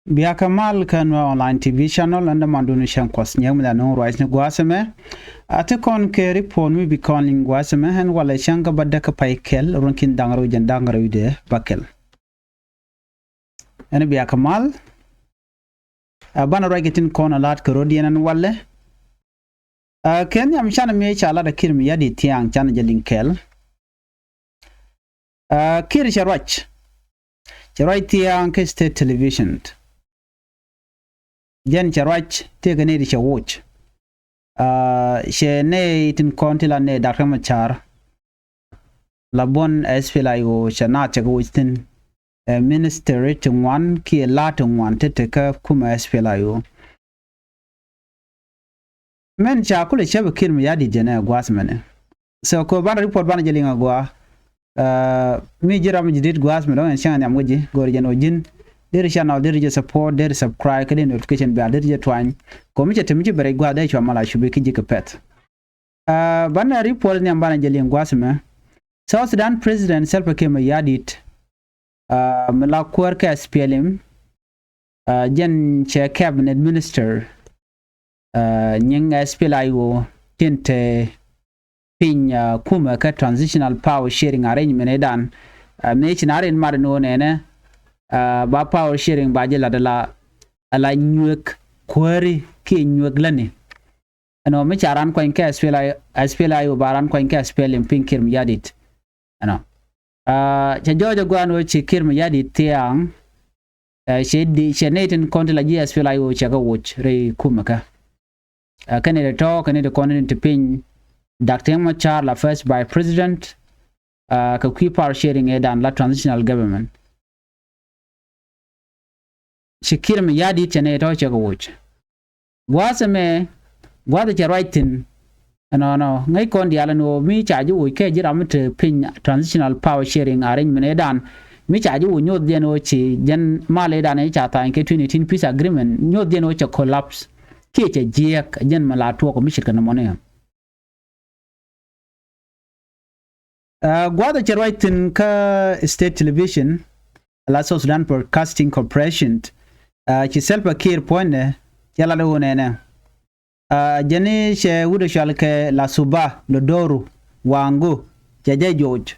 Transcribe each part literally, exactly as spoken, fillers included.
Biakä mal kä Nuer Online T V channel, ɛn dämandun cäŋ Kuɔth Nyiek mi la nuŋ ruac ni gua̱a̱th ɛmɛ. A ti kɔn kɛ report mi bi kɔn liŋ gua̱a̱th ɛmɛ, ɛn walɛ cäŋ kä bä däk kä pay kɛl, ruɔ̱n ki̱n da̱ŋ rɛw jɛn da̱ŋ rɛw dee bä kɛl. Ɛn biakä mal. A banɛ ruac kɛ tin kɔn a la̱t kɛ rɔ̱diɛn ɛn walɛ. A kɛ nhiam canɛ mi ca lat a Kiir Mayardit thia̱a̱ŋ canɛ jɛ liŋ kɛl. A Kiir cɛ ruac. Cɛ ruac thia̱a̱ŋ kä state television. Jɛn cɛ ruac tëëkɛ nɛy ti cɛ woc. A cɛ nɛy tin kɔn ti la nɛy Dak Riek Machar. La buɔ̱n S P L A I O cɛ naath cɛ kɛ woc thi̱n. Ɛ minister ti ŋuan kiɛ la̱a̱t ti ŋuan ti te kä kumɛ S P L A I O. Mɛn ca kulɛ cäp ɛ Kiir Mayardit jɛn ɛ gua̱a̱th mɛnɛ. So kɛ banɛ report banɛ jɛ liŋ a gua̱a̱. Ɛ mi ji̱ ram ji̱ dit gua̱a̱th mɛnɛ ɣän cäŋ ɛ nhiam kä ji̱ go̱o̱r jɛn ɔ ji̱n. Deri channel deri jɛ support, deri subscribe, kä deri notification bell deri jɛ tuany. Kɛ mi cɛ te mi ci bɛ rɛc gua̱a̱th dee cua mal a cubi ki ji̱ kɛ pɛth. Ɛ banɛ report nhiam banɛ jɛ liŋ gua̱a̱th mɛ. South Sudan President Salva Kiir Mayardit, ɛ mi la kuäär kä S P L M, ɛ jɛn cɛ cabinet minister, ɛ nyiŋ S P L A I O tin te piny, ɛ kumɛ kä transitional power sharing arrangement idan. Ɛ mëë ci na rin mat ni wä nɛnɛ, ɛ ba power sharing ba jɛ lat ala, ala nyuek kuääri kiɛ nyuek läni. Ɛnɔ mi ca ran kuany kä S P L A I O, S P L A I O ba ran kuany kä S P L M piny Kiir Mayardit. Ɛnɔ. Ɛ cɛ jɔɔc ɛ gua̱a̱n wä ci Kiir Mayardit thia̱a̱ŋ. Ɛ cɛ di cɛ nɛy tin kɔn ti la ji̱ S P L A I O cɛ kɛ woc rɛy kumɛ kä. Ɛ kɛn i̱ tɔ̱ kɛn i̱ ti kɔn tin ti piny Dak Riek Machar la first vice president. Ɛ kɛ kui̱ power sharing ɛ dan la transitional government. Ci Kiir Mayardit cɛ nɛy tɔ̱ cɛ kɛ woc. Gua̱a̱th ɛmɛ gua̱a̱th cɛ ruac thi̱n. Ɛnɔnɔ ŋäc kɔn diaal ɛn ɣöö mi ca ji̱ woc kɛ ji̱ ram mi te piny transitional power sharing arrangement ëëdan. Mi ca ji̱ woc nyoth jɛn ɣöö ci jɛn mal ëëdan ëë ca tha̱a̱ny kɛ twenty eighteen peace agreement nyoth jɛn ɣöö cɛ collapse. Kiɛ cɛ jiɛɛk jɛn mi la tuɔɔk mi ce̱tkɛ nɔmɔ ni. Ɛ gua̱a̱th cɛ ruac thi̱n kä state television la South Sudan Broadcasting Corporation. Ɛ ci Salva Kiir puɔ̱nydɛ cɛ lat ɣöö nɛnɛ. Ɛ jɛn i̱ cɛ wut ɛ cɔal kɛ la Suba lɔ do̱ru waŋ go cɛ jɛ joc.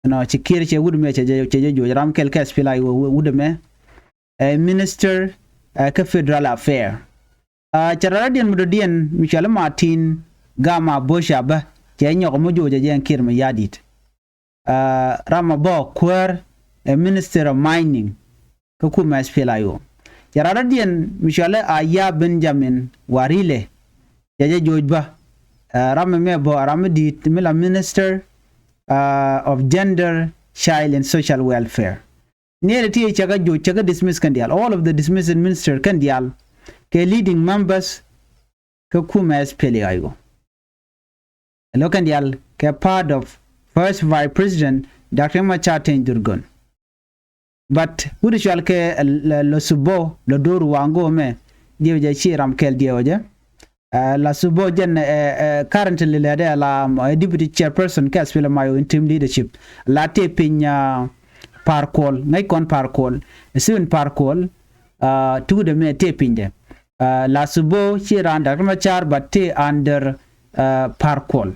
Ɛnɔ ci Kiir cɛ wut mɛ cɛ jɛ cɛ jɛ joc ram kɛl kɛ S P L A I O wut mɛ. Ɛ minister ɛ kä federal affair. Ɛ cɛ rɔ̱diɛn mi dɔ̱diɛn mi cɔal i̱ Martin Gama Boca bä cɛ nyɔk mi joc ɛ jɛ Kiir Mayardit. Ɛ ram a bä kuäär ɛ minister of mining kä kumɛ S P L A I O. Cɛ rɔ̱diɛn mi cɔal i̱ Aya Benjamin Warile cɛ jɛ joc bä. Ɛ ram mi mɛ bä ram mi di̱i̱t mi la minister ɛ of gender, child and social welfare. Nearly ti cɛ kɛ joc cɛ kɛ dismiss kɛn diaal. All of the dismissed minister kɛn diaal kɛ leading members kä kumɛ S P L A I O. Ɛlɔ kɛn diaal kɛ part of first vice president Doctor Riek Machar Teny Dhurgon. But wut cɔal kɛ ɛ, ɛ, lɔ Subo lɔ do̱r waŋ go̱o̱mɛ diɛw jɛ ci ram kɛl diɛw jɛ. Ɛ, la Subo jɛn ɛ, ɛ, currently lɛ dee la mɔ ɛ deputy chairperson kɛ S P L M I O interim leadership. La tëë piny ɛ, Par Kuol ŋäc kɔn Par Kuol ɛ Stephen Par Kuol. Ɛ, tukdɛ mɛ tëë piny dɛ. Ɛ, la Subo ci raan Doctor Machar but tëë under ɛ, Par Kuol.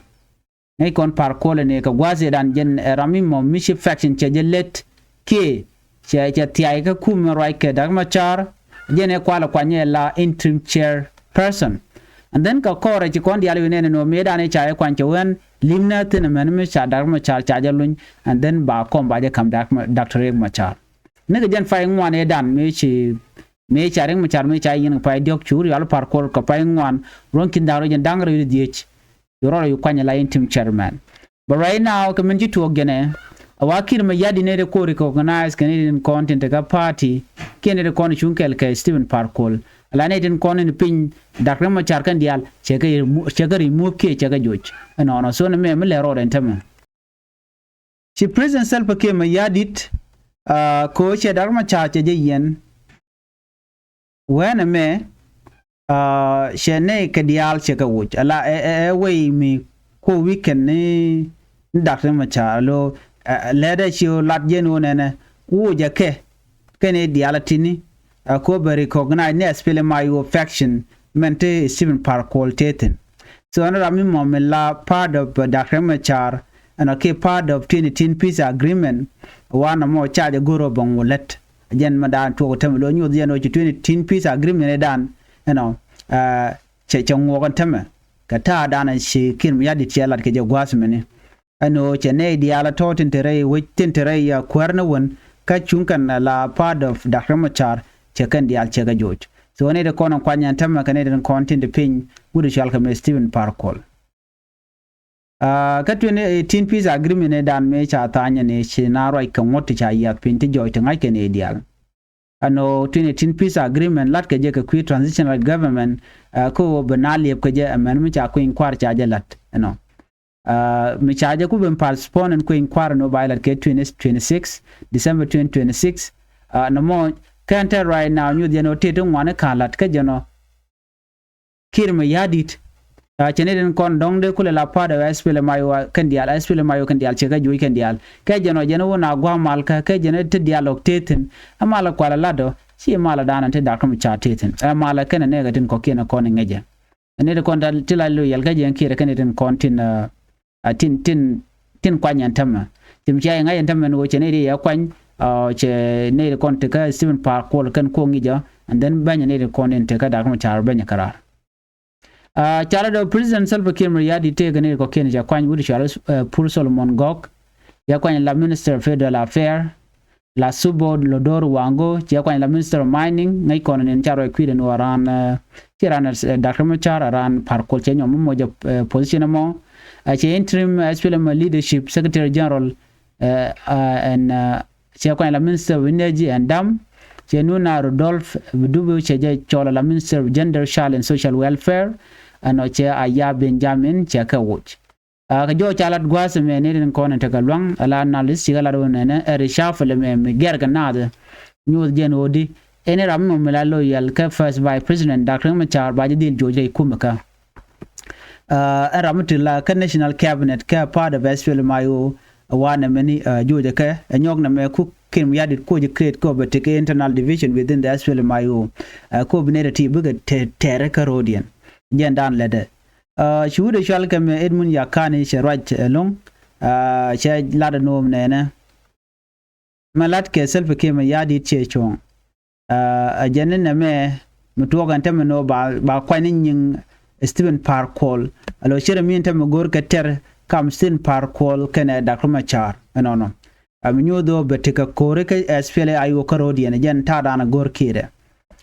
Ŋäc kɔn Par Kuol ni kɛ gua̱a̱th ëëdan jɛn ɛ ram mi mɔ mi ci faction cɛ jɛ lät kiɛ cɛ cɛ thia̱a̱c kä kumɛ ruac kɛ Doctor Machar. Jɛn ɛ kualɛ kuany ɛ la interim chairperson. And then kɛ kɔrɛ ci kɔn diaal wi̱nɛ ni nɔ mëëdan ɛ ca ɛ kuany cɛ wɛn lim nɛ thi̱n ɛmɛn mi ca Doctor Machar ca jɛ luny. And then ba kɔm ba jɛ ka̱m Doctor Riek Machar. Ni kɛ jɛn pay ŋuan ëëdan mi ci mëë ca Riek Machar mëë ca yiɛn kɛ pay diɔ̱k cu rial Par Kuol kɛ pay ŋuan ruɔ̱n ki̱n da̱ŋ rɛw jɛn da̱ŋ rɛw jɛn dhiec. Cu rɔɔdɛ cu kuany ala interim chairman. But right now kɛ min ci tuɔɔk jɛnɛ a wa Kiir Mayardit nɛy ti kɔn recognize kɛ nɛy ti kɔn tin te kä party kiɛ nɛy ti kɔn cuŋ kɛl kɛ Stephen Par Kuol. Ala nɛy tin kɔn in piny Doctor Riek Machar kɛn diaal cɛ kɛ remo-, cɛ kɛ remove kiɛ cɛ kɛ joc. Ɛnɔnɔ so ni mɛ mi lɛ rɔɔdɛ ɛn tämɛ. Ci President Salva Kiir Mayardit, aa, ko cɛ Doctor Machar cɛ jɛ yiɛn. Wɛnɛ mɛ, aa, cɛ nɛy kɛ diaal cɛ kɛ woc. Ala ɛ, ɛ, ɛ wec mi ko weekend ni, ni Doctor Machar lo, ɛ, lɛdɛ ci lat jɛn wä nɛnɛ, wocɛ kɛ, kɛn i̱ diaal a tini, Ɛ, kɛ ɣöö bɛ recognize ni SPLM-IO faction mɛn te Stephen Par Kuol te thi̱n. So ɛn ram mi mɔ mi la part of, uh, Doctor Machar, ɛn ɔ kiɛ part of twenty ten peace agreement, wanɛ mɔ ca jɛ go̱r ɔ bɛ ŋu lät. Jɛn mɛ daan tuɔk tämɛ lo̱ nyuɔth jɛn ɔ ci twenty ten peace agreement ɛ daan, ɛn ɔ, uh, cɛ, cɛ ŋuɔk ɛn tämɛ. Kɛ ta̱a̱ daan ɛ ci Kiir Mayardit cɛ lat kɛ jɛ gua̱a̱th mɛni. Ɛn ɣöö cɛ nɛy diaal a tɔ̱ tin te rɛy wec, tin te rɛy, uh, kuäär ni wän, kä cuŋ kɛn, uh, la part of Doctor Machar, cɛ kɛn diaal cɛ kɛ joc. So nɛy ti kɔn in kuany ɛn tämɛ kɛ nɛy ti kɔn tin te piny, wut i̱ cɔal kɛ mɛ Stephen Par Kuol. Uh, kä twenty eighteen peace agreement ɛ daan mëë ca tha̱a̱ny ɛn ëë ci na ruac kɛ ŋuɔ̱t ti ca yiath piny ti jɔɔc ti ŋa̱c kɛn ëë diaal. Ɛn ɣöö twenty eighteen peace agreement la̱tkɛ jɛ kɛ kui̱ transitional government, uh, kä ɣöö bɛ na liɛp kɛ jɛ ɛmɛn mi ca kui̱ny kua̱r ca jɛ la̱t ɛnɔ. Uh, mi ca jɛ ku ben postpone ɛn kui̱ny kua̱r ɛn ɣöö ba jɛ la̱t kɛ twenty twenty-six, December twenty twenty-six. Uh, nɔmɔ kɛn te right now nyuth jɛn ɣöö tëë ti ŋuani ka̱n la̱t kä jɛn ɣöö Kiir Mayardit. Uh, cɛ ni tin kɔn dɔ̱ŋ dee kulɛ la part of SPLM-IO kɛn diaal, SPLM-IO kɛn diaal, cɛ kɛ juuc kɛn diaal. Kɛ jɛn ɔ jɛn wun a gua̱a̱ mal kä, kɛ jɛn ti diaal ɔk tethin. Ɛ mal kualɛ lat ɔ, ci mal dan ti Doctor Machar tethin. Ɛ mal kɛn nɛɛkɛ tin kɔkiɛn kɔn ŋäcɛ. Ni ti kɔn ta ti la loyal kä jɛn Kiir kɛn tin kɔn tin, uh, a tin, tin, tin kuany ɛn tämɛ. Tim cia iŋa̱c ɛn tämɛ ni wä cɛ nɛy ti yɛ kuany, a, cɛ nɛy ti kɔn ti kä Stephen Par Kuol kɛn kuɔk ŋi̱cä, and then bäny nɛy ti kɔn in ti kä Doctor Machar bäny kɛ raar. A, ca la dɔ̱ President Salva Kiir Mayardit tëëkɛ nɛy ti kɔ̱kiɛn cɛ kuany wut cɔal, a, Pur Solomon Gok, cɛ kuany la Minister of Federal Affair, la Subod Lodor Wango, cɛ kuany la Minister of Mining, ŋäc kɔn nin ca ruac kui̱dɛ ni wä raan, eh, ci raan, eh, Doctor Machar, raan Par Kuol cɛ nyɔm mɔ jɛ, eh, position mɔ. Eh, cɛ interim, eh, SPLM Leadership Secretary General, eh, eh, ɛn, eh, cɛ kuany la Minister of Energy and Dam, cɛ Nuna Rudolph Bidubu cɛ jɛ cɔl la Minister of Gender, Child and Social Welfare, ɛn ɔ cɛ Aya Benjamin cɛ kɛ woc. A, kɛ jɔw ca lat gua̱a̱th ɛmɛ ni tin kɔn in tekɛ lua̱ŋ, ala analyst cikɛ lat wä nɛnɛ, ɛ reshuffle ɛmɛ mi gɛr kɛ naath. Nyuuth jɛn ɣöö di, ɛn ram mɔ mi la loyal kɛ First Vice President Doctor Riek Machar ba jɛ dhil joc rɛy kumɛ kä. A, ɛn ram mi ti la kä National Cabinet kɛ part of SPLM-IO, wanɛ mɛni, a, joc ɛ kɛ, ɛ nyɔk nɛmɛ ku Kiir Mayardit kuɔc ɛ create kɛ bɛ tekɛ internal division within the SPLM-IO. A, kɛ bi nɛy ti bikɛ tɛ-, tɛɛrɛ kä ro̱o̱diɛn. Jɛn dan lɛtdɛ. A, ci wut ɛ cɔal kɛ mɛ Edmund Yakani cɛ ruac ɛlɔ̱ŋ, a, cɛ lat ɛ no̱o̱m nɛɛnɛ. Mɛ lat kɛ Salva Kiir Mayardit cɛ cuɔ̱ɔ̱ŋ. A, a jɛn ni nɛmɛ mi tuɔɔk ɛn tämɛ no̱o̱ ba, ba kuany ni nyiŋ Stephen Par Kuol. A lo̱ cɛ rɛ mi ɛn tämɛ go̱o̱r kɛ tɛr kam Stephen Par Kuol kɛnɛ Doctor Machar ɛnɔnɔ. A mi nyuuth ɣöö bɛ tekɛ ko̱ri kä SPLA-IO kä ro̱o̱diɛn jɛn ta̱a̱dan a go̱r Kiirɛ.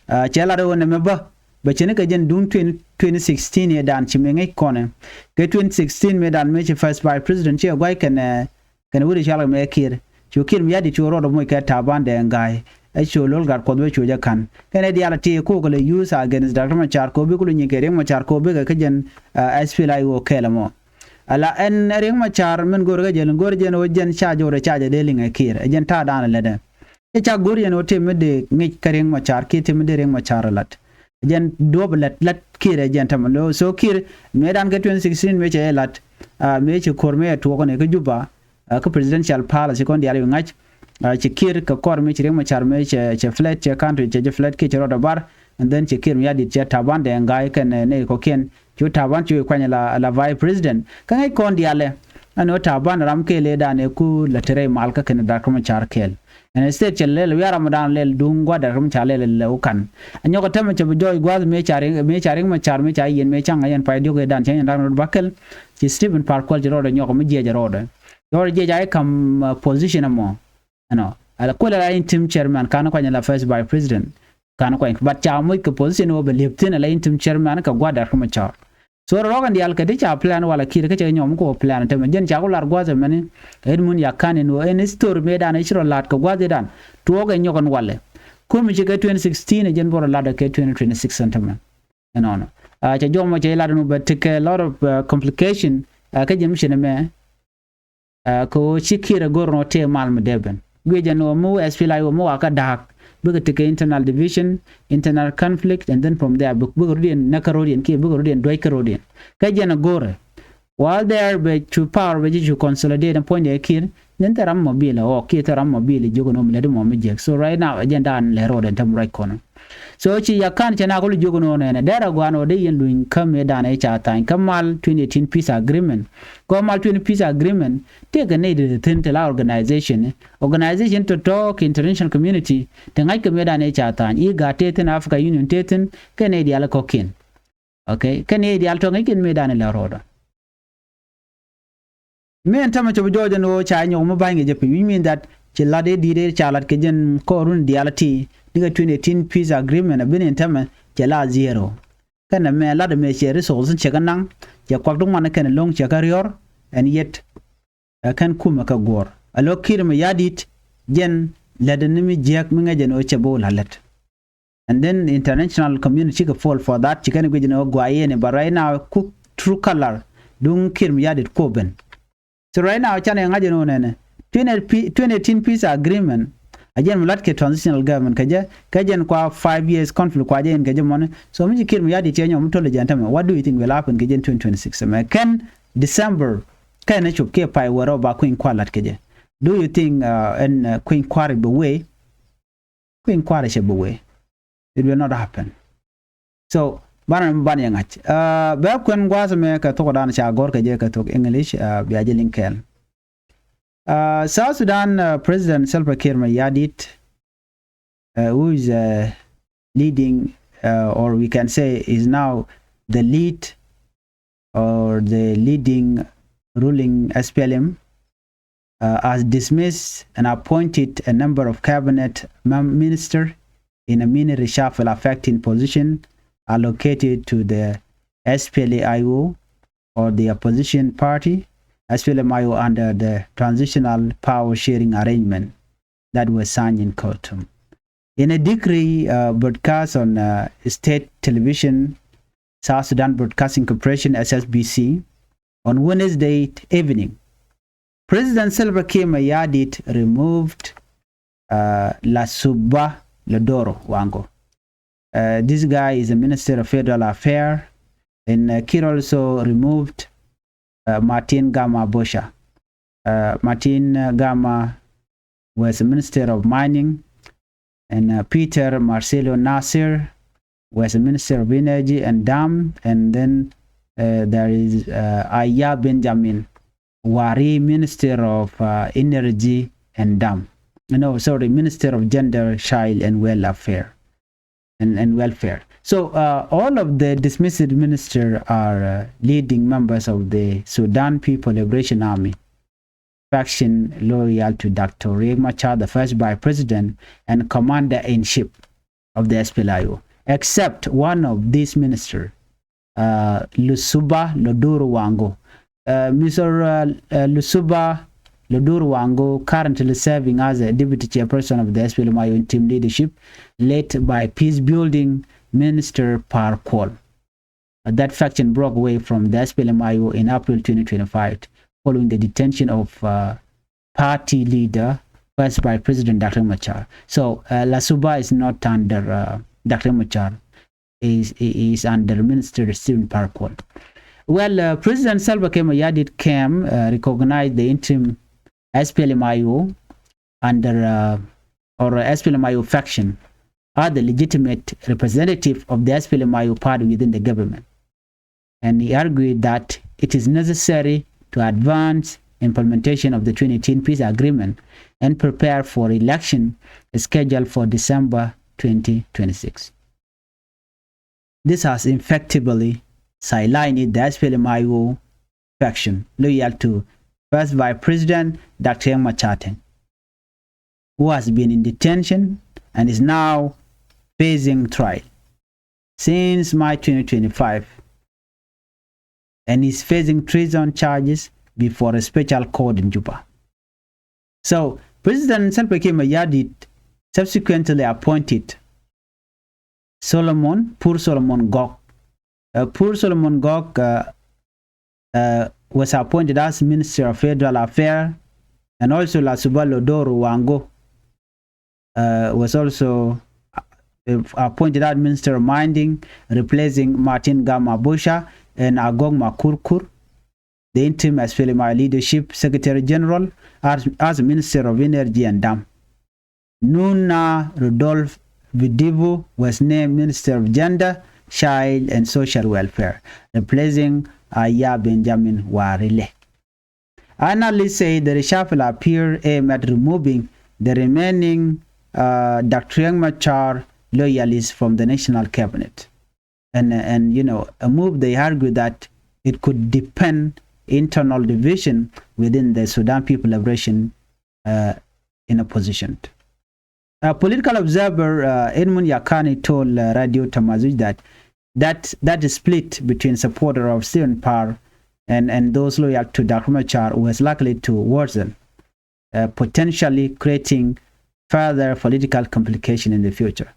A, cɛ lat ɣöö nɛmɛ bä bɛ cini kɛ jɛn duŋ twenty, twenty sixteen ëëdan ci mëë ŋäc kɔnɛ. Kɛ twenty sixteen mëëdan mëë ci First Vice President ci ɛ gua̱c kɛnɛ, kɛnɛ wut i̱ cɔal kɛ mɛ Kiir. Cu Kiir Mayardit cu rɔɔdɛ moc kɛ Taban Deng Gai. Ɛ cu lo̱l gat Kuɔth bä cu jɛ ka̱n. Kɛnɛ diaal a ti ko̱o̱k kɛ lɛ use against Doctor Machar kɛ ɣöö bikɛ lu nyinkɛ Riek Machar kɛ ɣöö bikɛ kä jɛn, a, SPLA-IO kɛɛl ɛmɔ. Ala ɛn Riek Machar min go̱o̱r kä jɛn, go̱o̱r jɛn ɣöö jɛn ca jɔwdɛ ca jɛ dee liŋɛ Kiir. Ɛ jɛn ta̱a̱dan ɛ lɛtdɛ. I̱ ca go̱r yɛn ɣöö tëë mi dee ŋi̱c kä Riek Machar kiɛ tëë mi dee Riek Machar lat. Jɛn duɔ̱ɔ̱p lat, lat Kiir ɛ jɛn tämɛ lo̱o̱. So Kiir mëëdan kɛ twenty sixteen mëë cɛ jɛ lat, a, mëë ci ko̱r mëë cɛ tuɔɔk ni kä Juba, a, kä presidential palace ci kɔn diaal i̱ ŋa̱c. A, ci Kiir kɛ kɔr mëë ci Riek Machar mëë cɛ, cɛ flat, cɛ country cɛ jɛ flat kiɛ cɛ rɔɔdɛ bar. And then ci Kiir Mayardit cɛ Taban Deng Gai kɛnɛ, ɛ, nɛy kɔ̱kiɛn. Cu Taban cu kuany la, la vice president. Kä ŋäc kɔn diaalɛ. Ɛn ɣöö Taban ram kɛɛl ëëdan ëë ku la te rɛy mal kä kɛnɛ Doctor Machar kɛɛl. Ɛn state cɛ lɛl wiaa ram dan lɛl duŋ gua̱dɛ ram ca lɛl lɛ wä ka̱n. Ɛ nyɔk ɛ tämɛ cɛ bi jɔɔc gua̱th mëë ca Riek, mëë ca Riek Machar mëë ca yiɛn mëë ca ŋa̱c ɛn pay diɔk ëëdan cɛ nyɛn dak rot bakɛl. Ci Stephen Par Kuol ci rɔɔdɛ nyɔk mi jiɛc rɔɔdɛ. Rɔɔdɛ jiɛc a i̱ kam, a, position ɛmɔ. Ɛnɔ. Ala kuɔl ala interim chairman kan kuany ala first vice president. Kan kuany. But ca moc kɛ position wä bɛ liep thin ala interim chairman kɛ gua̱dɛ ram cɔr. So rɔ rɔk ɛn diaal kɛ ti ca plan wala Kiir kä cɛ nyɔm kɛ wä plan tämɛ. Jɛn ca ku lar gua̱dɛ mɛni. Edmund Yakani ni wä ɛn story mëëdan i̱ ci rɔ la̱t kɛ gua̱dɛ dan. Tuɔɔk ɛ nyɔk ɛn walɛ. Kum ci kɛ twenty sixteen ɛ jɛn bä rɔ la̱t ɛ kɛ twenty twenty-six ɛn tämɛ. Ɛnɔnɔ. A, cɛ jɔmɔ cɛ ilat ɛn wä bɛ tekɛ lot of, a, complication. A, kä jɛn mi ci ni mɛ. A, kɛ ɣöö ci Kiir ɛ go̱r nɔ tëë mal mi dee ben. Guic ɛn ɣöö mi wä SPLA-IO mi wakä da̱a̱k. Bikɛ tekɛ internal division, internal conflict, and then from there, bik-, bikɛ rɔ̱diɛn näk kä rɔ̱diɛn kiɛ bikɛ rɔ̱diɛn duäc kä rɔ̱diɛn. Kä jɛn ɛ go̱rɛ. While there bɛ cu power bɛ ji̱ cu consolidate ɛn puɔ̱nydɛ Kiir, then thil ram mɔ bi lɛ ɣɔk kiɛ thil ram mɔ bi lɛ jiök ɛn ɣöö mi lät mɔ mi jiäk. So right now ɛ jɛn dan lɛ road ɛn tämɛ ruac kɔn. So ci Yakan cɛ nak kul jiök ɛn ɣöö nɛnɛ dɛr a gua̱a̱n ɣöö dee yɛn luny kä mëë dan ɛ ca tha̱a̱ny kä mal twenty eighteen peace agreement. Kɛ mal twenty peace agreement tëëkɛ nɛy ti thi̱n ti la organization. Organization tɔ̱tɔ̱ kɛ international community ti ŋa̱ckɛ mëë dan ɛ ca tha̱a̱ny, IGAD tëë thi̱n, Africa Union tëë thi̱n, kɛ nɛy diaal kɔ̱kiɛn. Okay, kɛn i̱ diaal tɔ̱ ŋäckiɛn mëë dan ilɛ ro̱o̱dä. Mëë ɛn tämɛ cop jɔɔc ɛn ɣöö ca nyɔk mi ba̱ny kɛ jɛ piny, which mean that ci la̱t i̱ di̱i̱t i̱ ca la̱t kɛ jɛn kɔɔrun diaal ti nikɛ twenty eighteen peace agreement a ben ɛn tämɛ cɛ la zero. Kɛn ɛmɛ la̱t ɛmɛ cɛ resource cɛ kɛ naŋ, cɛ kuak ti ŋuan kɛn lo̱ŋ cɛ kɛ riɔ̱r, ɛn yet ɛ kɛn kumɛ kɛ guɔ̱ɔ̱r. A lo̱ Kiir Mayardit jɛn lät ni mi jiäk mi ŋäc ɛn ɣöö cɛ bi wä la̱t lät. And then international community kɛ fall for that, ci kɛn guic ni ɣöö guayeni, but right now kuk true color duŋ Kiir Mayardit kuɔ ben. So right now canɛ ŋa̱c ɛn ɣöö nɛnɛ twenty eighteen peace agreement a jɛn mi la̱t kɛ transitional government kɛ jɛ, kɛ jɛn kua five years conflict kua jɛ in kɛ jɛ mɔni. So mi ci Kiir Mayardit cɛ nyɔk mi tol jɛn tämɛ, what do you think will happen kɛ jɛn twenty twenty-six ɛmɛ? Kɛn December kɛn ɛ cop kiɛ pay wɛrɛ ba kui̱ny kua la̱t kɛ jɛ. Do you think ɛn kui̱ny kua̱r bɛ wee? Kui̱ny kua̱r cɛ bi wee. It will not happen. So banɛ mi ban yɛ ŋa̱c. Bɛ kuɛn gua̱a̱th mɛ kɛ thok dan ca gɔ̱r kɛ jɛ kɛ thok English, bia jɛ liŋ kɛɛl. South Sudan President Salva Kiir Mayardit, who is leading, or we can say is now the lead or the leading ruling S P L M, has dismissed and appointed a number of cabinet minister in a mini reshuffle affecting position allocated to the S P L A I O or the opposition party, S P L M I O, under the transitional power sharing arrangement that was signed in Khartoum. In a decree broadcast on state television, South Sudan Broadcasting Corporation, S S B C, on Wednesday evening, President Salva Kiir Mayardit removed Lasuba Lodoro Wango. This guy is a minister of federal affairs, and Kiir also removed Martin Gama Bosha. Martin Gama was a minister of mining, and Peter Marcelo Nasir was a minister of energy and dam, and then there is Aya Benjamin Wari, minister of energy and dam. No, sorry, minister of gender, child and welfare. And welfare. So all of the dismissed minister are leading members of the Sudan People Liberation Army faction loyal to Doctor Riek Machar, the first vice president and commander in chief of the S P L A I O, except one of these minister, Lusuba Lodoro Wango. Mister Lusuba Lodoro Wango, currently serving as a deputy chairperson of the S P L M I O interim leadership, led by peace building minister Par Kuol. That faction broke away from the S P L M I O in April twenty twenty-five, following the detention of party leader, First Vice President Doctor Machar. So Lasuba is not under Doctor Machar. Is, is under Minister Stephen Par Kuol. Well, President Salva Kiir Mayardit came recognize the interim S P L M I O under or S P L M I O faction are the legitimate representative of the S P L M I O party within the government. And he argued that it is necessary to advance implementation of the twenty eighteen peace agreement and prepare for election scheduled for December twenty twenty-six. This has effectively sidelined the S P L M I O faction loyal to First Vice President Doctor Riek Machar Teny, who has been in detention and is now facing trial since March twenty twenty-five and is facing treason charges before a special court in Juba. So President Salva Kiir Mayardit subsequently appointed Solomon, Pur Solomon Gok. Pur Solomon Gok was appointed as Minister of Federal Affairs, and also Lasuba Lodoro Wango was also appointed as Minister of Mining, replacing Martin Gama Busha and Agog Makurkur. the interim S P L M I leadership Secretary General as, as Minister of Energy and Dam. Nuna Rodolph Vidivu was named Minister of Gender, Child and Social Welfare, replacing Aya Benjamin Warile. Analysts say the reshuffle appear aimed at removing the remaining uh, Doctor Riek Machar loyalists from the national cabinet. And, and, you know, a move they argue that it could deepen internal division within the Sudan People Liberation uh, in opposition. A political observer, uh, Edmund Yakani, told uh, Radio Tamazuj that that, that split between supporters of Stephen Parr and, and those loyal to Doctor Machar was likely to worsen, uh, potentially creating further political complication in the future.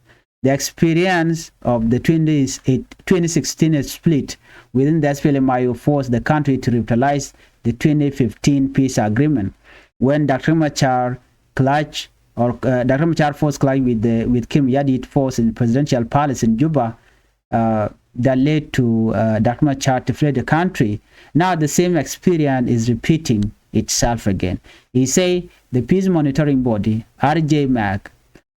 The experience of the twenty, twenty sixteen split within the S P L M I O forced the country to revitalize the twenty fifteen peace agreement, when Doctor Machar clash or uh, Doctor Machar force clash with the, with Kiir Mayardit force in presidential palace in Juba uh, that led to uh, Doctor Machar to flee the country. Now the same experience is repeating itself again. He say the peace monitoring body, R J MAC,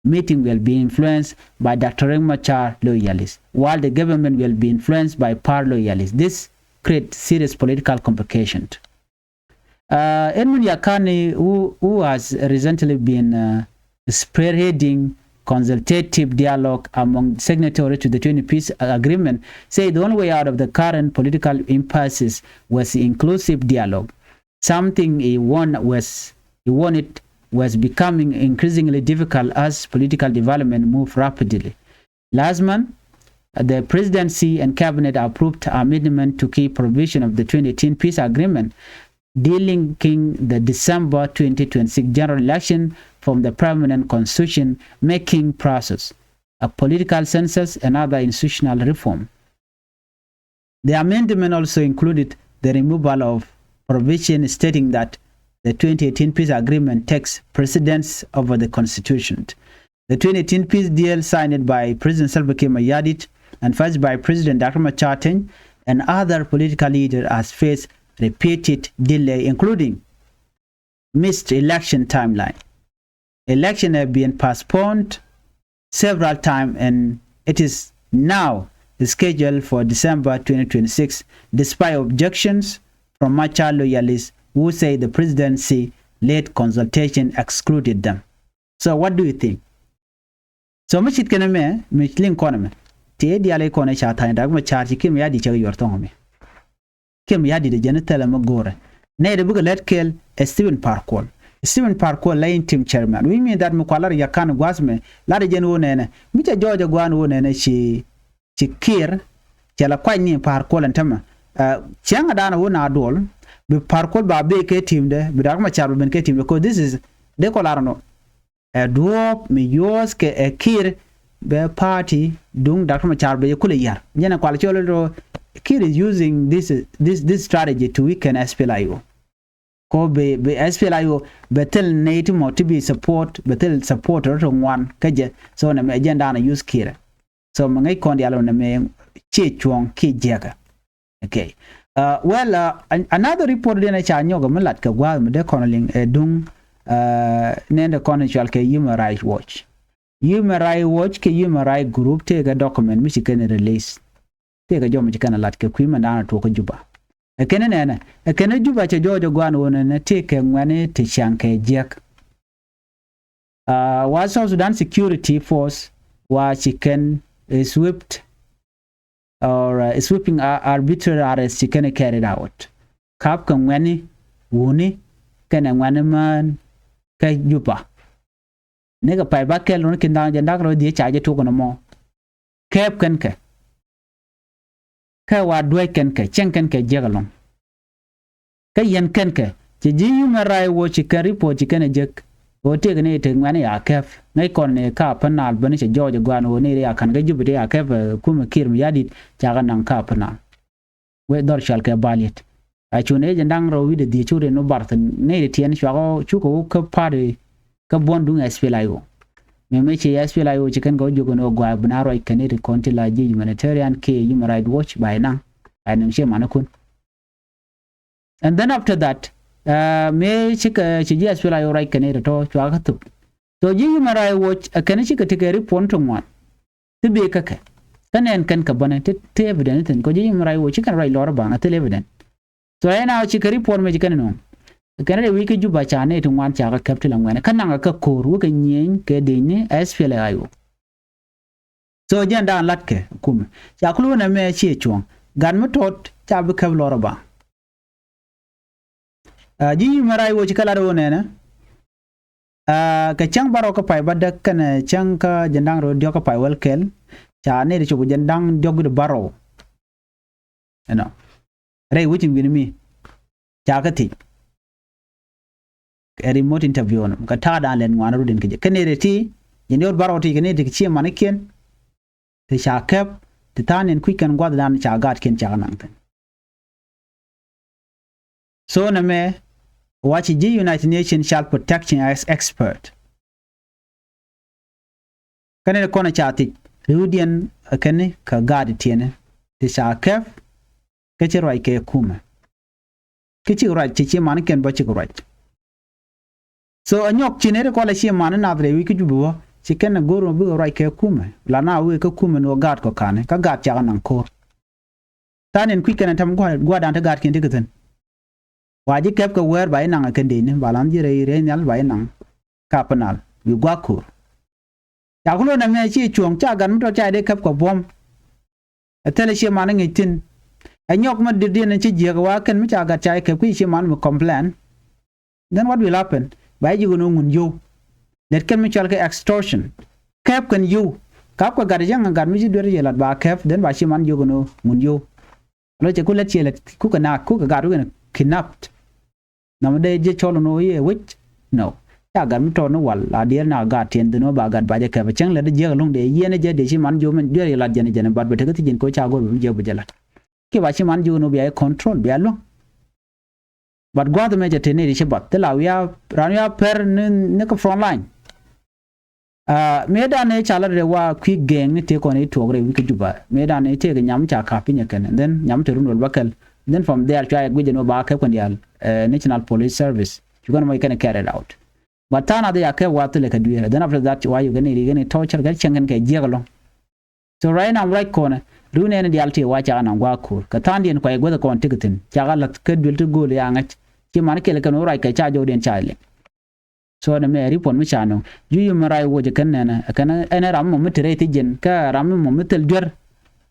meeting will be influenced by Doctor Riek Machar loyalists, while the government will be influenced by Parr loyalists. This creates serious political complications. Uh, Edmund Yakani, who, who has recently been uh, spearheading consultative dialogue among signatories to the twenty peace agreement, said the only way out of the current political impasse was inclusive dialogue. Something he warned was, he warned was becoming increasingly difficult as political development moved rapidly. Last month, the presidency and cabinet approved amendment to key provision of the twenty eighteen peace agreement, delinking the December twenty twenty-six general election from the permanent constitution making process, a political census, and other institutional reform. The amendment also included the removal of provision stating that the twenty eighteen peace agreement takes precedence over the constitution. The twenty eighteen peace deal signed by President Salva Kiir Mayardit and Vice by President Doctor Machar Teny and other political leaders has faced repeated delay, including missed election timeline. Election have been postponed several times and it is now scheduled for December twenty twenty-six, despite objections from Machar loyalists who say the presidency-led consultation excluded them. So what do you think? So mi cit kɛn ɛmɛ mi liŋ kɔn ɛmɛ ti ɛ diaal ɛ kɔn ɛ ca tha̱a̱ny dak mi ca̱a̱r ci Kiir Mayardit cɛ kɛ yuɔr thɔŋ ɛmɛ. Kiir Mayardit ɛ jɛn ɛ thilɛ mi go̱o̱rɛ. Nɛy dee bikɛ lät kɛɛl ɛ Stephen Par Kuol. Stephen Par Kuol la interim chairman, which mean that mi kua lar Yakan gua̱a̱th mɛ lar ɛ jɛn ɣöö nɛnɛ mi cɛ jɔɔc ɛ gua̱a̱n ɣöö nɛnɛ ci ci Kiir cɛ la kuany ni Par Kuol ɛn tämɛ. Cäŋ ɛ da̱a̱n ɛ ɣöö na duɔl bi Par Kuol ba bee kɛ team dɛ, bi Dak Macar ba ben kɛ team dɛ, 'cause this is dee kɔ lar ɛnɔ. Ɛ duɔ̱ɔ̱p mi yuɔ̱ɔ̱th kɛ ɛ Kiir bɛ party duŋ Dak Macar bɛ yɛ kulɛ yar. Jɛn ɛ kual cɔl ɛ Kiir is using this, this, this strategy to weaken S P L I O. Ko bɛ, bɛ S P L I O bɛ thil nɛy ti mɔ ti bi support, bɛ thil support rɔ ti ŋuan kä jɛ. So nɛ mɛ jɛn da̱a̱n ɛ use Kiir. So mɛ ŋäc kɔn diaal nɛ mɛ ciɛ cuɔ̱ɔ̱ŋ kiɛ jiɛkä. Okay. Uh, well, uh, an- another report den a ca nyɔk mi lat kɛ gua̱a̱th mi dee kɔn liŋ ɛ duŋ uh, nɛn de kɔn cual kɛ Human Rights Watch. Human Rights Watch kɛ Human Rights Group tëëkɛ document mi ci kɛn release. Tëëkɛ jɔm mi ci kɛn lat kɛ kui̱ mɛn da̱a̱n tuɔk kä Juba. Ɛ kɛn nɛnɛ ɛ kɛn Juba cɛ jɔɔc ɛ gua̱a̱n wä nɛnɛ tëëkɛ ŋuɛni ti ciaŋ kɛ jiɛk. Uh, wa South Sudan Security Force wa ci kɛn swept or uh, sweeping uh, arbitrary arrest ci kɛn carried out. Kap kɛ ŋuɛni wuni kɛnɛ ŋuɛni mään kä Juba. Ni kɛ pay ba kɛl run kin da̱a̱n jɛ dak rɔ dhiec ca jɛ tuk ni mɔ. Kɛɛp kɛn kɛ. Kɛ wa duec kɛn kɛ, cieŋ kɛn kɛ jiɛk ɛlɔ̱ŋ. Kä yɛn kɛn kɛ ci ji̱ Human Rights Watch ci kɛn report ci kɛn ɛ jek. Ɣöö tëëk ni tëëk ŋuɛ̈ni ya kɛp ŋäc kɔn ni ka Upper Nile bäni cɛ jɔɔc ɛ gua̱a̱n ɣöö ni ri ya ka̱n kä Jubɛ ti ya kɛp ɛ kumɛ Kiir Mayardit ca kɛ naŋ ka Upper Nile. Wee dhɔr cual kɛ Baliet. A cu ni jɛ da̱ŋ rɛw wi̱cdɛ dhiec cu rin wä bar thi̱n ni ri tiɛn cuakɔ cukɛ wä kä party kä buɔ̱n duŋ S P L I O. Mëë mëë ci S P L I O ci kɛn kɛ wä jiök ɛn ɣöö gua̱a̱ bi na ruac kɛn ni ri kɔn ti la ji̱ humanitarian kiɛ Human Rights Watch ba inaŋ. A niŋ ciɛ manikun. And then after that, uh, mëë cikɛ ci ji̱ S P L A I O ruac kɛn i̱ tɔ̱tɔ̱ cua kä thop. So ji̱ Human Rights Watch ɛ kɛn cikɛ tekɛ report ti ŋuan ti bëë kä kɛ. Kä nɛn kɛn kɛ bänɛ ti, ti evidence thi̱n kɛ ji̱ Human Rights Watch ci kɛn ruac lɔr baŋ a thil evidence. So right now cikɛ report mëë ci kɛn nööŋ. Kɛn rɛy wi̱c kä Juba ca nɛy ti ŋuan ca kɛ käp ti la ŋuɛnɛ kä naŋ kɛ ko̱r wä kɛ nyieny kɛ dëcni S P L A I O. So jɛn daan latkɛ kumɛ ca kulunɛ mɛ ciɛ cuɔ̱ŋ gat mi tɔt ca bi käp lɔr baŋ. Ji̱ Human Rights Watch kä lat ɣöö nɛnɛ kɛ cäŋ bärɔw kä pay bädäk kɛnɛ cäŋ kä jiɛn da̱ŋ rɛw diɔ̱k kä pay wäl kɛl ca nɛy ti cop kɛ jiɛn da̱ŋ diɔ̱k wi̱cdɛ bärɔw. Ɛnɔ rɛy wi̱c in wi̱n mi ca kä thiec. Ɛ remote interview nɔ kɛ ta̱a̱ da̱a̱n lɛn ŋuan rut in kɛ jɛ kɛ nɛy ti jiɛn diɔ̱k bärɔw ti kɛ nɛy ti kɛ ciɛ manikiɛn. Ti ca käp ti tha̱a̱ŋ in kui̱c kɛn gua̱thdan ca gaatkiɛn ca kɛ naŋ thi̱n. So nɛmɛ wa ci ji̱ United Nations Child Protection ex-, expert. Kɛn in kɔn ca thiec riwdiɛn kɛn kɛ gaat tiɛni ti ca käp. Kä ci ruac kɛ kumɛ. Kä cik ruac ci ci manikiɛn bä cik ruac. So ɛ nyɔk ci nɛy ti kɔl ɛ ci mani nath rɛy wi̱c kä Juba bä ci kɛn ɛ go̱r mɔ bikɛ ruac kɛ kumɛ la na wëë kä kumɛ ni wä gaat kɔ ka̱ni kä gaat cakɛ naŋ ko̱r. Tha̱a̱ŋ in kui̱c kɛn ɛ tɛm gua̱dan ti gaatkiɛn ti kɛ thi̱n. Wa ji̱ käp kɛ wäär ba ji̱ naŋ ɛ kɛn dëcni ba la̱n ji̱ rɛy rɛy nhial ba ji̱ naŋ. Ka pä nal wi̱i̱ gua̱a̱k ko̱r. Ca kulon ɛmɛ ci cuɔ̱ŋ ca gat mi tɔt ca dee käp kɛ buɔ̱m. Ɛ thilɛ cie man ŋi̱c thi̱n. Ɛ nyɔk mi di̱t diɛn ci jiääk ɛ wa kɛn mi ca gat ca käp ki cie man mi complain. Then what will happen? Ba ji̱ ji̱ kɛn ɣöö ŋun yio̱w. Lɛt kɛn mi cɔal kɛ extortion. Käp kɛn yio̱w. Kap kɛ gat cäŋ gat mi ci duer yɛ lat ba käp then ba cie man ji̱ kɛn ɣöö ŋun yio̱w. Lo cɛ ku lät ciɛ lät kukɛ naak kukɛ gaat wikɛn kidnapped. Nɔmɔ dee jiɛ cɔl ni wä yɛ wec. No. Ca gat mi tɔɔt ni wal a diɛɛr na gaat tiɛn dhin wä ba gat ba jɛ kɛpɛ cäŋ lät jiɛk luŋ dee yiɛn jɛ dee ci man jiom in duer yɛ lat jɛn jɛn bat bɛ tekɛ thi ji̱n ko ca go̱r bi jiɛk bi jɛ lat. Kiɛ ba ci man jiom ni wä bia jɛ control bia luŋ. But gua̱th mɛ cɛ te ni ri ci bath thil a wiaa ran wiaa pɛr ni ni kä front line. Mëëdan ëë ca lat rɛw wa kui̱ gɛɛŋni tëë kɔn i̱ tuɔɔk rɛy wi̱c kä Juba. Mëëdan ëë tëëkɛ nyam ca ka̱p piny ɛ kɛn. And then nyam te run wäl bäkɛl. And then from there cua yɛ guic ɛn ɣöö ba käp kɛn diaal National Police Service. Cu kɛn mɔc kɛn carried out. But tha̱a̱ŋ nath ya käp wa thilɛ kɛ dueer. Then after that wa yuk kɛn i̱ ri kɛn i̱ torture kɛ cieŋ kɛn kɛ jiäk ɛlɔ̱ŋ. So right now ruac kɔnɛ run ɛn diaal tëë wa cakɛ naŋ gua̱a̱k ko̱r kɛ tha̱a̱ŋdiɛn kuay guäth kɔn tekɛ thi̱n cakɛ la̱th kä duel ti go̱o̱l yaŋ ŋäc. Ci man kiɛl kɛn ɣöö ruac kɛ ca jɔwdiɛn ca liŋ. So nɛmɛ report mi ca nöŋ ji̱ Human Rights Watch kɛn nɛnɛ kɛn ɛn ram mɔ mi te rɛy thi jiɛn kä ram mɔ mi thil duer.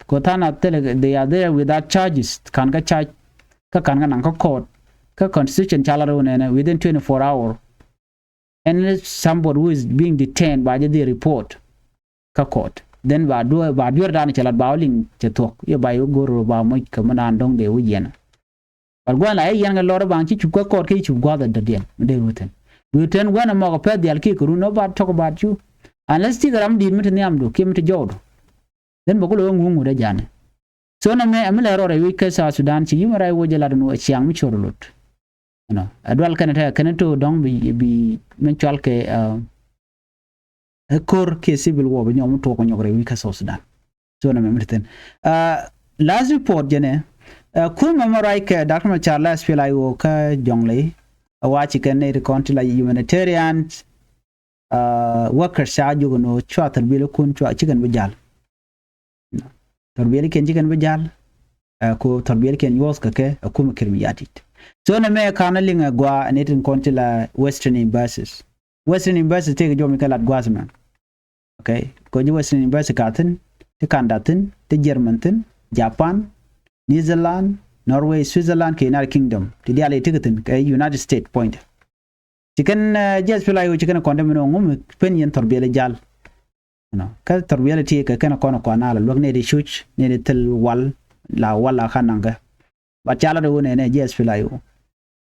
Kɛ tha̱a̱ŋ a thil they are there without charges ka̱n kä charge. Kä ka̱n kä naŋ kä court kä constitution ca lat rɛw nɛnɛ within twenty four hour. Any somebody who is being detained ba jɛ dhil report kä court then ba duer ba duer dan cɛ lat ba wä liŋ cɛ thuɔ̱k yɛ ba yɛ wä go̱r ba moc kɛ mi naan dɔ̱ŋ dee wä yiɛn. But gua̱n la i̱ yɛn kɛ lɔr i̱ baŋ ci cup kä kɔɔt kä ci cup gua̱th ɛ dɔ̱diɛn mi dee wä thi̱n. Wä thi̱n wänɛ mɔk ɛ pɛth diaal kiɛ kɛ run nɔ ba tɔk ba cu. Unless cikɛ ram di̱i̱t mi ti nhiamdu kiɛ mi ti jɔwdu. Then bɛ kulɛ wä ŋuŋ wut ɛ ja̱a̱ni. So nɔmɛ ɛ mi lɛ rɔɔdɛ wi̱c kä South Sudan ci Human Rights Watch ɛ lat ɛn ɣöö ɛ ciaŋ mi cor lot. Ɛnɔ ɛ dual kɛn ɛ tɛk kɛn ɛ to̱o̱ dɔ̱ŋ bi bi mi cual kɛ ɛ ko̱r kiɛ civil war bi nyɔk mi tuɔɔk kɛ nyɔk rɛy wi̱c kä South Sudan. So nɔmɛ mi ti thi̱n. Last report jɛnɛ ɛ kumɛ mɛ ruac kɛ Doctor Machar la S P L A I O kä Jonglei. Ɛ wa ci kɛn nɛy ti kɔn ti la humanitarian workers ca jiök ɛn ɣöö cua thɔrbiɛlikun cua ci kɛn bi ja̱l. Thɔrbiɛlikiɛn ci kɛn bi ja̱l. Ɛ ku thɔrbiɛlikiɛn yuɔth kɛ kɛ ɛ kumɛ Kiir Mayardit. So nɛmɛ ka̱n a liŋ ɛ gɔaa ɛ ni tin kɔn ti la Western embassies. Western embassies tëëkɛ jɔmi kɛ lat gua̱a̱th mɛ. Okay. Kɛ ji̱ Western embassy ka thi̱n, ti Canada thi̱n, ti German thi̱n, Japan, Netherlands, Norway, Switzerland kɛ United Kingdom. Ti diaal i̱ tekɛ thi̱n kɛ United States puɔ̱nydɛ. Ci kɛn jiɛth pi la yoc ci kɛn kɔn dämi ni ŋum pen yɛn thɔrbiɛli jal. Kä thɔrbiɛli ti kɛ kɛn kɔn kɔn a la luäk ni di cuc ni di thil wal la wal a kan naŋkɛ. Bat ca la di wun ɛnɛ jiɛth pi la yoc.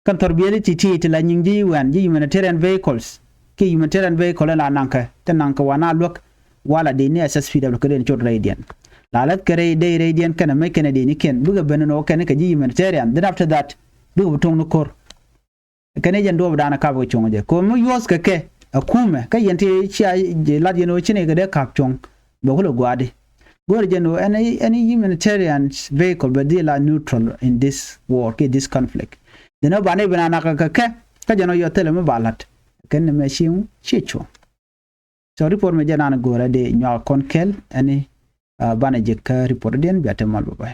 Kɛn thɔrbiɛli ti ti ti la nyiŋ ji̱ wɛn ji̱ humanitarian vehicles. Ki humanitarian vehicle la naŋkɛ ti naŋkɛ wan a luäk. Wala di ni S S P W kɛ den cot rɛydiɛn. La lɛth kɛ rɛy dɛy rɛydiɛn kɛn a mec kɛn a di ni kiɛn bikɛ ben ni wä kɛn kɛ ji̱ humanitarian then after that bikɛ bi tuŋ ni ko̱r. Kɛn i̱ jɛn duɔɔp da̱a̱n ɛ kap kɛ cuɔ̱ŋ jɛ ko̱o̱m mi yuɔ̱th kɛ kɛ ɛ kumɛ kä yɛn ti cia lat yɛn ɣöö ci ni kɛ dee kap cuɔ̱ŋ. Bɛ kulɛ gua̱a̱di go̱o̱r jɛn ɣöö ɛn ɛn humanitarian vehicle bɛ dhil a neutral in this war kiɛ this conflict. Dee nɔ banɛ bi na nak kɛ kɛ kä jɛn ɔ yɔ thilɛ mi ba la̱t kɛn ni mɛ cieŋ cie cuɔ̱ŋ. So report mi jɛ nan go̱o̱rɛ dee nyuak kɔn kɛl ɛni banɛ jɛ kä report diɛn bia te mal bä bä.